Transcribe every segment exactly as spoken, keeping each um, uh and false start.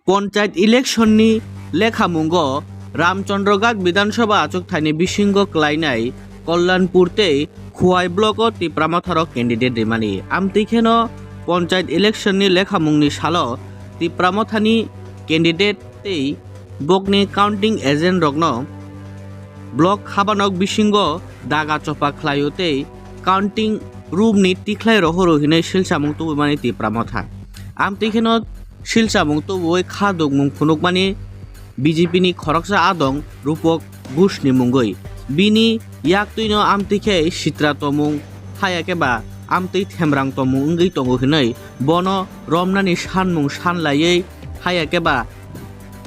Ponchayat election ni lekhamungo Ramchandra Ghat Bidhan Sabha achukthai ni bisingo kwlainai Kalyanpur tei Khowai block o Tipra Motha rok candidate rimani. Amtwi kheno ponchayat election ni lekhamung ni salo Tipra Motha ni candidate tei bokni counting agent rokno block habanok bisingo daga chopa khlaio tei counting room ni tikhlai rohoro hinwi silchamung tubumani Tipra Motha. Amtwi kheno silchamung tubuwi kha dukmung phunukmani B J P ni khoroksa adong Rupak Ghosh ni mungwi. Bini yaktwino amtwi khe sitra tomung haya khe ba amtwi themrang tomung wngwi tongo hinwi bono romnani sanmung sanlaiwi haya khe ba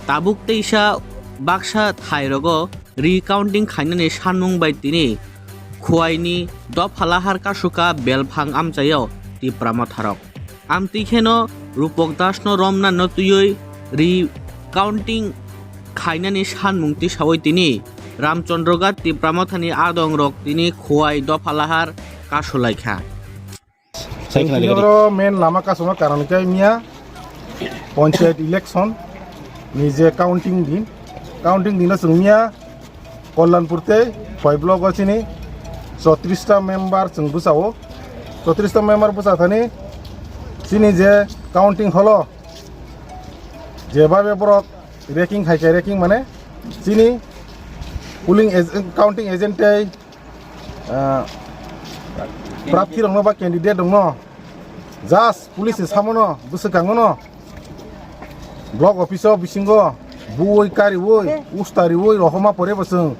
tabuk teisa baksa thai rogo recounting khainani sanmung bai tini Khowai ni Dophalahar Kasuka belphang amchaio Tipra Motha rok. Amtwi kheno Rupak Das no romna no twiwi recounting khainani sanmung tisawi tini Ramchandra Ghat Tipra Motha ni adong rok tini Khowai Dophalahar kasulaikha. Chwng tini oro main lama kasuma karon khe miya ponchayat election ni je counting din, counting dino chwng miya Kalyanpur tei Khowai block o chini chotris ta member chwng bwsao, chotris ta member bwsa thani chini je counting hall o je babe borok ranking hai khe ranking mane chini polling ag-, counting agent tei ah, prarthi rokno ba candidate rokno just police ni samono bwswkangono block office o bisingo buwi kariwi usta riwi rohorma pore bo chwng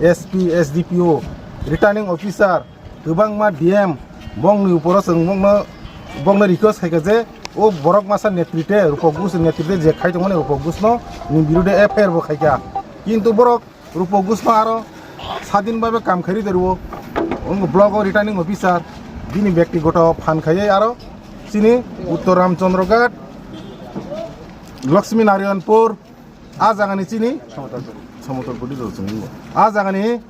S P, S D P O, returning officer, kwbangma D M bongni uporo chwng bongno, bongno request khaikha je o borok masa netrite, Rupak Ghosh netrite je khai tongmani Rupak Ghosh no ni birude F I R bo khaikha. Kintu borok Rupak Ghosh no aro sadin bhabe kam khairi de rwo. Wng block o returning officer, bini bektigoto phan khaiwi aro chini Uttor Ramchandra Ghat, Lakshmi Narayanpur, a jagani chini Samotol Puri rw chwng o. A jagani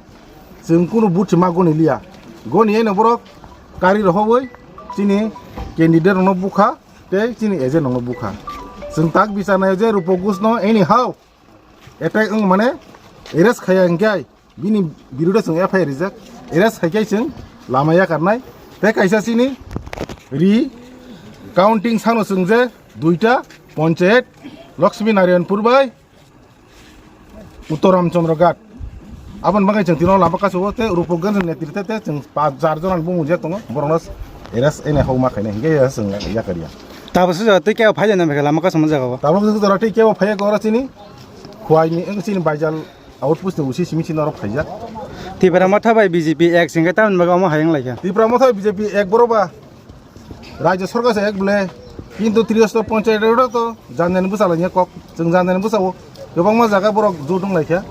chwng kunu buchi ma goni liya. Goni eno borok kari rohobwi chini candidate rokno bukha tei chini agent rokno bukha. Chwng tak bichar naio je Rupak Ghosh no anyhow attack wng mane arrest khaiya hwnkhe bini birude chwng F I R rijak, arrest khaikhe chwng lama yakarnai. Tei kaisa chini recounting sano chwng je duita ponchayat Lakshmi Narayanpur bai Uttor Ramchandra Ghat. Aboni bagwi chwng tino lama kasao tei Rupak Ghosh netrite tei chwng pach jar jona bumung je tongo borokno arrest ene homa khainai hwnkhe chwng yakarya. Tabuk sujak tei kebo phailai nang khe lama kasao jaga o. Tabuk sujak tei kebo phaiya khe oro chini Khowai ni wng chini Baijal outpost ni usi simi sini oro phaijak. Tipra Motha bai B J P ek singkhe tamni bagwi omo hai wng laikha. Tipra Motha bai B J P ek borok ba Rajya Sarkar se ek bwle, kintu Triyostor Panchayat oro to janjani bwsa lainai kok, chwng janjani bwsa o kwbangma jaga borok jot wng laikha,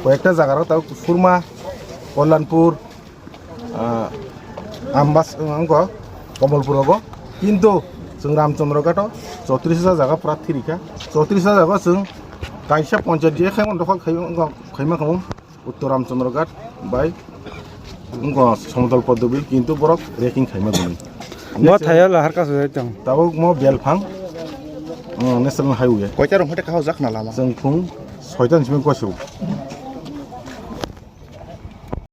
koyekta jaga rok tabuk Surma, Kalyanpur, ah, Ambas, wngkha Kamalpur rogo, kintu chwng Ramchandra Ghat o chotris hajar jaga pura thirikha, chotris hajar jaga chwng kaisa panchayat je khaimani dokha khai, wngkha khaima khamu. Uttor Ramchandra Ghat bai wngkha Samodol Poddobil, kintu borok ranking khaima gwnwi. Bo thaio lahar kasu jai tong. Tabuk mo belphang, uh, National Highway. Koita rong hote kahao jak na lama. Chwng phung soita ni simi koisu.